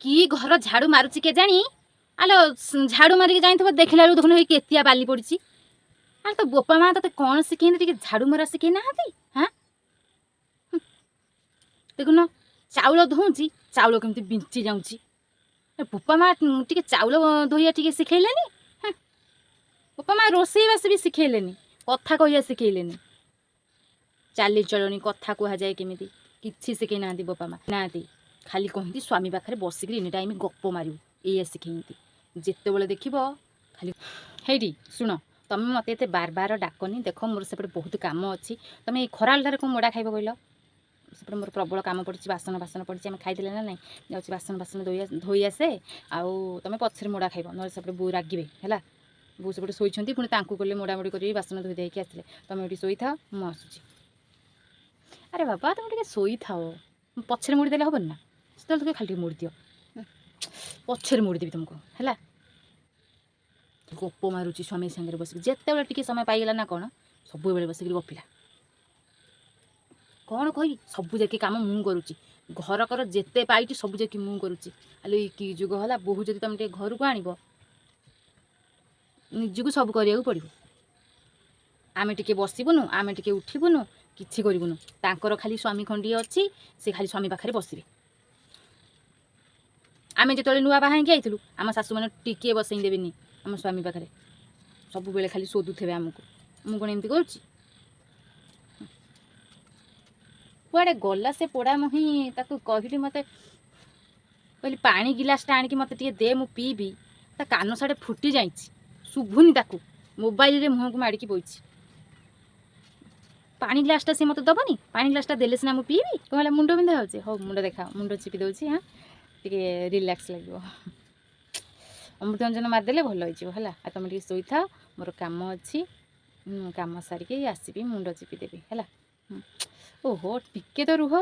କି ଘର ଝାଡ଼ୁ ମାରୁଛି କେଜାଣି। ଆଲୋ, ଝାଡ଼ୁ ମାରିକି ଯାଇଥିବ, ଦେଖିଲା ବେଳକୁ ଦେଖୁନ ଏଇ କେତିଆ ବାଲି ପଡ଼ିଛି। ଆରେ, ତୋ ବୋପା ମା ତତେ କ'ଣ ଶିଖେଇନ୍ତି? ଟିକେ ଝାଡ଼ୁ ମରା ଶିଖେଇ ନାହାନ୍ତି? ହାଁ, ଦେଖୁନ ଚାଉଳ ଧୋଉଛି, ଚାଉଳ କେମିତି ବିଞ୍ଚି ଯାଉଛି। ଏ ବୋପା ମା ଟିକେ ଚାଉଳ ଧୋଇବା ଟିକେ ଶିଖେଇଲେନି? ହେଁ, ବୋପା ମା ରୋଷେଇବାସ ବି ଶିଖେଇଲେନି, କଥା କହିବା ଶିଖେଇଲେନି, ଚାଲିଚଳଣି କଥା କୁହାଯାଏ କେମିତି, କିଛି ଶିଖେଇ ନାହାନ୍ତି ବୋପା ମା ନାହାନ୍ତି। ଖାଲି କହନ୍ତି ସ୍ୱାମୀ ପାଖରେ ବସିକିରି ଏନି ଟାଇମ୍ ଗପ ମାରିବୁ, ଏଇଆ ଶିଖେଇନ୍ତି। ଯେତେବେଳେ ଦେଖିବ ଖାଲି। ହେଇଟି ଶୁଣ, ତମେ ମୋତେ ଏତେ ବାର ବାର ଡାକନି। ଦେଖ, ମୋର ସେପଟେ ବହୁତ କାମ ଅଛି। ତମେ ଏଇ ଖରାବେଳଟାରେ କ'ଣ ମୋଡ଼ା ଖାଇବ କହିଲ? ସେପଟେ ମୋର ପ୍ରବଳ କାମ ପଡ଼ିଛି, ବାସନ ବାସନ ପଡ଼ିଛି। ଆମେ ଖାଇଦେଲେ ନା ନାହିଁ? ଯାଉଛି ବାସନ ବାସନ ଧୋଇ ଆସେ, ଆଉ ତମେ ପଛରେ ମୋଡ଼ା ଖାଇବ। ନହେଲେ ସେପଟେ ବୋଉ ରାଗିବେ। ହେଲା, ବୋଉ ସେପଟେ ଶୋଇଛନ୍ତି, ପୁଣି ତାଙ୍କୁ ଗଲେ ମୋଡ଼ାମୋଡ଼ି କରିକି ବାସନ ଧୋଇ ଦେଇକି ଆସିଲେ। ତମେ ଏଠି ଶୋଇଥାଅ, ମୁଁ ଆସୁଛି। ଆରେ ବାବା, ତମେ ଟିକେ ଶୋଇଥାଅ, ପଛରେ ମୋଡ଼ି ଦେଲେ ହେବନି ନା? ସେତେବେଳେ ଟିକେ ଖାଲି ଟିକେ ମୋଡ଼ି ଦିଅ, ପଛରେ ମୋଡ଼ି ଦେବି ତମକୁ। ହେଲା, ଗପ ମାରୁଛି ସ୍ୱାମୀ ସାଙ୍ଗରେ ବସିକି। ଯେତେବେଳେ ଟିକେ ସମୟ ପାଇଗଲା ନା କ'ଣ, ସବୁବେଳେ ବସିକିରି ଗପିଲା। କ'ଣ କହିବି, ସବୁ ଯାକି କାମ ମୁଁ କରୁଛି। ଘର କର ଯେତେ ପାଇଛି, ସବୁ ଯାକି ମୁଁ କରୁଛି। ଆଲୋ, ଏଇ କି ଯୁଗ ହେଲା? ବୋହୂ ଯଦି ତମେ ଟିକେ ଘରକୁ ଆଣିବ, ନିଜକୁ ସବୁ କରିବାକୁ ପଡ଼ିବ। ଆମେ ଟିକେ ବସିବୁନୁ, ଆମେ ଟିକେ ଉଠିବୁନୁ, କିଛି କରିବୁନୁ। ତାଙ୍କର ଖାଲି ସ୍ୱାମୀ ଖଣ୍ଡିଏ ଅଛି, ସେ ଖାଲି ସ୍ୱାମୀ ପାଖରେ ବସିବେ। ଆମେ ଯେତେବେଳେ ନୂଆ ବାହା ହେଇକି ଆଇଥିଲୁ, ଆମ ଶାଶୁମାନେ ଟିକିଏ ବସେଇ ଦେବେନି ଆମ ସ୍ୱାମୀ ପାଖରେ, ସବୁବେଳେ ଖାଲି ଶୋଧୁଥିବେ ଆମକୁ। ମୁଁ କ'ଣ ଏମିତି କରୁଛି? କୁଆଡ଼େ ଗଲା ସେ ପୋଡ଼ା ମୁହିଁ? ତାକୁ କହିଲି, ମୋତେ କହିଲି ପାଣି ଗିଲାସଟା ଆଣିକି ମୋତେ ଟିକେ ଦେ, ମୁଁ ପିଇବି। ତା କାନ ସାଡ଼େ ଫୁଟି ଯାଇଛି, ଶୁଭୁନି ତାକୁ, ମୋବାଇଲରେ ମୁହଁକୁ ମାଡ଼ିକି ବଇଛି। ପାଣି ଗ୍ଲାସଟା ସେ ମୋତେ ଦେବନି। ପାଣି ଗ୍ଲାସଟା ଦେଲେ ସିନା ମୁଁ ପିଇବି। କ'ଣ ହେଲା, ମୁଣ୍ଡ ବିନ୍ଧା ହେଉଛି? ହଉ, ମୁଣ୍ଡ ଦେଖାଅ, ମୁଣ୍ଡ ଚିପି ଦେଉଛି। ହଁ, ଟିକେ ରିଲାକ୍ସ ଲାଗିବ। ଅମୃତାଞ୍ଜନ ମାରିଦେଲେ ଭଲ ହେଇଯିବ। ହେଲା, ଆଉ ତୁମେ ଟିକେ ଶୋଇଥାଅ, ମୋର କାମ ଅଛି। ମୁଁ କାମ ସାରିକି ଆସିବି, ମୁଣ୍ଡ ଚିପି ଦେବି। ହେଲା? ଓହୋ, ଟିକେ ତ ରୁହ,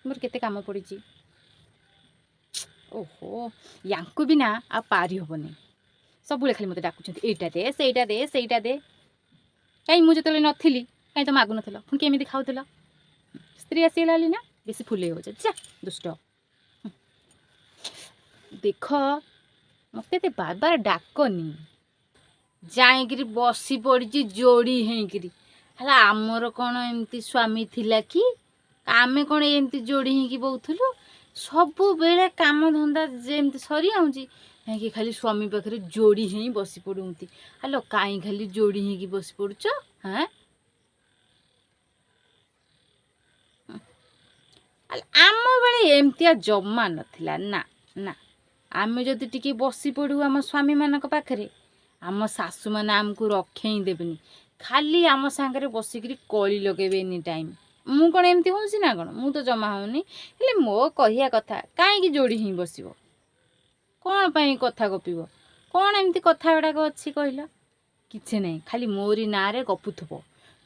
ମୋର କେତେ କାମ ପଡ଼ିଛି। ଓହୋ, ୟାଙ୍କୁ ବି ନା ଆଉ ପାରି ହେବନି। ସବୁବେଳେ ଖାଲି ମୋତେ ଡାକୁଛନ୍ତି, ଏଇଟା ଦେ, ସେଇଟା ଦେ, ସେଇଟା ଦେ। କାହିଁ ମୁଁ ଯେତେବେଳେ ନଥିଲି, କାହିଁ ତ ମାଗୁନଥିଲ? ପୁଣି କେମିତି ଖାଉଥିଲ? ସ୍ତ୍ରୀ ଆସିଗଲା ବୋଲି ନା ବେଶୀ ଫୁଲେଇ ହେଉଛ। ଯା ଦୁଷ୍ଟ। ଦେଖ, ମୋତେ ଏତେ ବାର ବାର ଡାକନି। ଯାଇକିରି ବସି ପଡ଼ିଛି ଯୋଡ଼ି ହେଇକିରି। ହେଲା, ଆମର କ'ଣ ଏମିତି ସ୍ୱାମୀ ଥିଲା କି? ଆମେ କ'ଣ ଏମିତି ଯୋଡ଼ି ହେଇକି ବଉଥିଲୁ? ସବୁବେଳେ କାମ ଧନ୍ଦା ଯେମିତି ସରିଯାଉଛି, କାହିଁକି ଖାଲି ସ୍ୱାମୀ ପାଖରେ ଯୋଡ଼ି ହେଇ ବସି ପଡ଼ନ୍ତି। ହ୍ୟାଲୋ, କାହିଁ ଖାଲି ଯୋଡ଼ି ହେଇକି ବସି ପଡ଼ୁଛ? ହାଁ, ଆମ ବେଳେ ଏମିତିଆ ଜମା ନଥିଲା। ନା ନା, ଆମେ ଯଦି ଟିକେ ବସି ପଡ଼ିବୁ ଆମ ସ୍ୱାମୀମାନଙ୍କ ପାଖରେ, ଆମ ଶାଶୁମାନେ ଆମକୁ ରଖେଇ ଦେବେନି। ଖାଲି ଆମ ସାଙ୍ଗରେ ବସିକିରି କଳି ଲଗେଇବେ ଏନି ଟାଇମ୍। ମୁଁ କ'ଣ ଏମିତି ହେଉଛି ନା କ'ଣ? ମୁଁ ତ ଜମା ହେଉନି। ହେଲେ ମୋ କହିବା କଥା, କାହିଁକି ଯୋଡ଼ି ହିଁ ବସିବ? କ'ଣ ପାଇଁ କଥା ଗପିବ? କ'ଣ ଏମିତି କଥା ଗୁଡ଼ାକ ଅଛି କହିଲ? କିଛି ନାହିଁ, ଖାଲି ମୋରି ନାଁରେ ଗପୁଥିବ।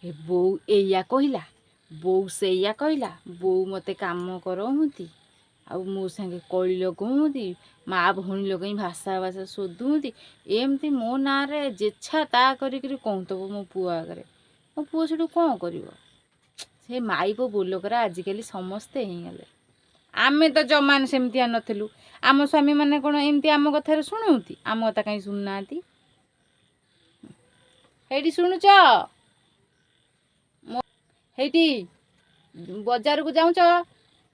ଏ ବୋଉ ଏଇଆ କହିଲା, ବୋଉ ସେଇଆ କହିଲା, ବୋଉ ମୋତେ କାମ କରଉନ୍ତି ଆଉ ମୋ ସାଙ୍ଗେ କଳି ଲଗାଉନ୍ତି, ମା ଭଉଣୀ ଲଗାଇ ଭାଷା ଭାଷା ଶୋଧୁନ୍ତି। ଏମିତି ମୋ ନାଁରେ ଯେଛା ତା କରିକିରି କହୁଥିବ ମୋ ପୁଅ ଆଗରେ। ମୋ ପୁଅ ସେଠୁ କ'ଣ କରିବ? ସେ ମାଇପ ବୋଲକରା ଆଜିକାଲି ସମସ୍ତେ ହେଇଗଲେ। ଆମେ ତ ଜମାନ ସେମିତିଆ ନଥିଲୁ। ଆମ ସ୍ୱାମୀମାନେ କ'ଣ ଏମିତି ଆମ କଥାରେ ଶୁଣନ୍ତି? ଆମ କଥା କାହିଁ ଶୁଣୁନାହାନ୍ତି? ହେଇଠି ଶୁଣୁଛ, ହେଇଠି ବଜାରକୁ ଯାଉଛ,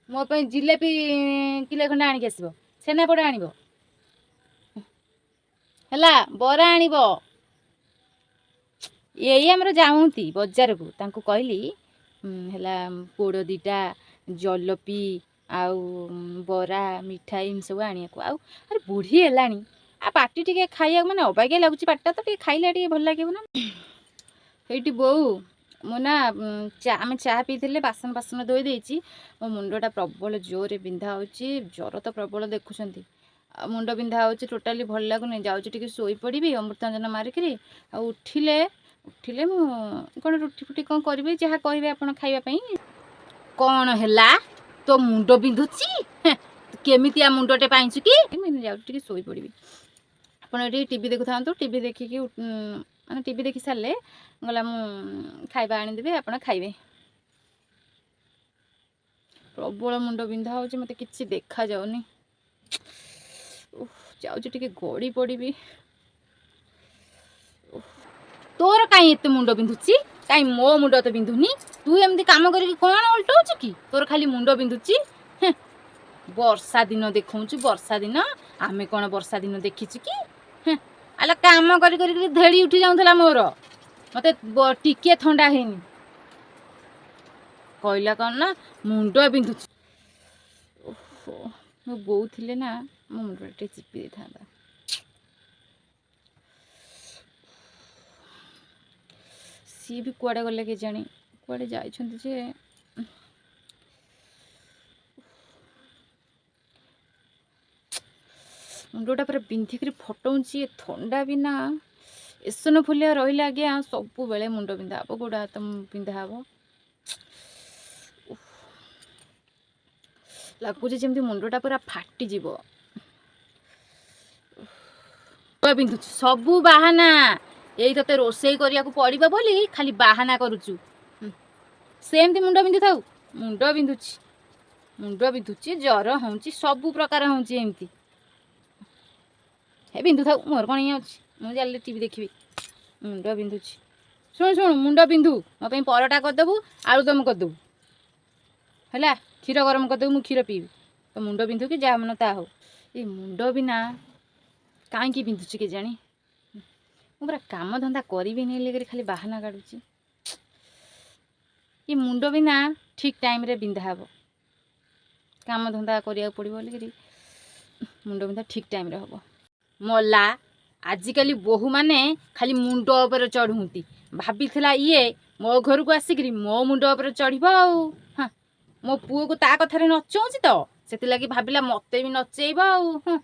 ମୋ ପାଇଁ ଜିଲେପି କିଲେ ଖଣ୍ଡେ ଆଣିକି ଆସିବ, ଛେନାପୋଡ଼ ଆଣିବ, ହେଲା, ବରା ଆଣିବ। ଏଇ ଆମର ଯାଉନ୍ତି ବଜାରକୁ, ତାଙ୍କୁ କହିଲି ହେଲା ପୋଡ଼ ଦୁଇଟା, ଜଲପି ଆଉ ବରା, ମିଠା ଏମିତି ସବୁ ଆଣିବାକୁ। ଆଉ ଆରେ, ବୁଢ଼ୀ ହେଲାଣି, ଆଉ ପାଟି ଟିକେ ଖାଇବାକୁ ମାନେ ଅବାଗିଆ ଲାଗୁଛି ପାଟିଟା ତ, ଟିକେ ଖାଇଲେ ଟିକେ ଭଲ ଲାଗିବ ନା। ହେଇଠି ବୋଉ, ମୁଁ ନା ଚା, ଆମେ ଚା ପିଇଥିଲେ, ବାସନ ବାସନ ଧୋଇ ଦେଇଛି। ମୋ ମୁଣ୍ଡଟା ପ୍ରବଳ ଜୋରରେ ବିନ୍ଧା ହେଉଛି। ଜ୍ୱର ତ ପ୍ରବଳ ଦେଖୁଛନ୍ତି, ଆଉ ମୁଣ୍ଡ ବିନ୍ଧା ହେଉଛି, ଟୋଟାଲି ଭଲ ଲାଗୁନି। ଯାଉଛି ଟିକେ ଶୋଇପଡ଼ିବି ଅମୃତାଞ୍ଜନ ମାରିକିରି। ଆଉ ଉଠିଲେ ଉଠିଲେ ମୁଁ କ'ଣ ରୁଟି ଫୁଟି କ'ଣ କରିବି, ଯାହା କହିବେ ଆପଣ ଖାଇବା ପାଇଁ। କ'ଣ ହେଲା, ତୋ ମୁଣ୍ଡ ବିନ୍ଧୁଛି? କେମିତିଆ ମୁଣ୍ଡଟେ ପାଇଛୁ କି? ମୁଁ ଯାଉଛି ଟିକେ ଶୋଇପଡ଼ିବି। ଆପଣ ଏଠି ଟିଭି ଦେଖୁଥାନ୍ତୁ। ଟିଭି ଦେଖିକି, ମାନେ ଟିଭି ଦେଖି ସାରିଲେ ଗଲା, ମୁଁ ଖାଇବା ଆଣିଦେବି, ଆପଣ ଖାଇବେ। ପ୍ରବଳ ମୁଣ୍ଡ ବିନ୍ଧା ହେଉଛି, ମୋତେ କିଛି ଦେଖାଯାଉନି। ଯାଉଛି ଟିକେ ଗଡ଼ି ପଡ଼ିବି। ତୋର କାହିଁ ଏତେ ମୁଣ୍ଡ ବିନ୍ଧୁଛି? କାହିଁ ମୋ ମୁଣ୍ଡ ତ ବିନ୍ଧୁନି। ତୁ ଏମିତି କାମ କରିକି କ'ଣ ଓଲଟଉଛୁ କି? ତୋର ଖାଲି ମୁଣ୍ଡ ବିନ୍ଧୁଛି। ବର୍ଷା ଦିନ ଦେଖାଉଛୁ, ବର୍ଷା ଦିନ। ଆମେ କ'ଣ ବର୍ଷା ଦିନ ଦେଖିଛୁ କି? ଆଲା କାମ କରି କରିକି ଧେଡ଼ି ଉଠି ଯାଉଥିଲା ମୋର, ମୋତେ ଟିକିଏ ଥଣ୍ଡା ହେଇନି। କହିଲା କ'ଣ ନା ମୁଣ୍ଡ ବିନ୍ଧୁଛି। ଓହୋ, ମୋ ବୋଉ ଥିଲେ ନା ମୋ ମୁଣ୍ଡଟା ଟିକେ ଚିପି ଦେଇଥାନ୍ତା। ସିଏ ବି କୁଆଡ଼େ ଗଲେ କେଜାଣି, କୁଆଡ଼େ ଯାଇଛନ୍ତି ଯେ। ମୁଣ୍ଡଟା ପୁରା ବିନ୍ଧିକିରି ଫଟଉଛି। ଏ ଥଣ୍ଡା ବିନା ଏସନଫୁଲିଆ ରହିଲେ ଆଜ୍ଞା ସବୁବେଳେ ମୁଣ୍ଡ ବିନ୍ଧା ହେବ, ଗୋଡ଼ ହାତ ବିନ୍ଧା ହେବ। ଲାଗୁଛି ଯେମିତି ମୁଣ୍ଡଟା ପୁରା ଫାଟିଯିବ। ବିନ୍ଧୁଛି, ସବୁ ବାହାନା। ଏଇ ତତେ ରୋଷେଇ କରିବାକୁ ପଡ଼ିବ ବୋଲି ଖାଲି ବାହାନା କରୁଛୁ। ସେମିତି ମୁଣ୍ଡ ବିନ୍ଧୁଥାଉ। ମୁଣ୍ଡ ବିନ୍ଧୁଛି, ମୁଣ୍ଡ ବିନ୍ଧୁଛି, ଜ୍ୱର ହେଉଛି, ସବୁ ପ୍ରକାର ହେଉଛି ଏମିତି। ହେ ବିନ୍ଧୁଥାଉ, ମୋର କ'ଣ ଇଏ ଅଛି? ମୁଁ ଚାଲିଲେ ଟିଭି ଦେଖିବି। ମୁଣ୍ଡ ବିନ୍ଧୁଛି। ଶୁଣୁ ଶୁଣୁ, ମୁଣ୍ଡ ବିନ୍ଧୁ, ମୋ ପାଇଁ ପରଟା କରିଦେବୁ, ଆଳୁଦମ କରିଦେବୁ, ହେଲା? କ୍ଷୀର ଗରମ କରିଦେବୁ, ମୁଁ କ୍ଷୀର ପିଇବି। ତ ମୁଣ୍ଡ ବିନ୍ଧୁ କି ଯାହା ମନ ତା ହଉ। ଏ ମୁଣ୍ଡ ବିନା କାହିଁକି ବିନ୍ଧୁଛି କେଜାଣି? ମୁଁ ପୁରା କାମ ଧନ୍ଦା କରିବିନି ହେଲେ ଖାଲି ବାହାନା କାଢ଼ୁଛି। ଏ ମୁଣ୍ଡ ବିନା ଠିକ୍ ଟାଇମ୍ରେ ବିନ୍ଧା ହେବ। କାମ ଧନ୍ଦା କରିବାକୁ ପଡ଼ିବ ବୋଲିକିରି ମୁଣ୍ଡ ବିନ୍ଧା ଠିକ୍ ଟାଇମ୍ରେ ହେବ। ମଲା, ଆଜିକାଲି ବୋହୂମାନେ ଖାଲି ମୁଣ୍ଡ ଉପରେ ଚଢ଼ୁଛନ୍ତି। ଭାବିଥିଲା ଇଏ ମୋ ଘରକୁ ଆସିକିରି ମୋ ମୁଣ୍ଡ ଉପରେ ଚଢ଼ିବ ଆଉ। ହଁ, ମୋ ପୁଅକୁ ତା କଥାରେ ନଚଉଛି ତ, ସେଥିଲାଗି ଭାବିଲା ମୋତେ ବି ନଚେଇବ ଆଉ। ହଁ।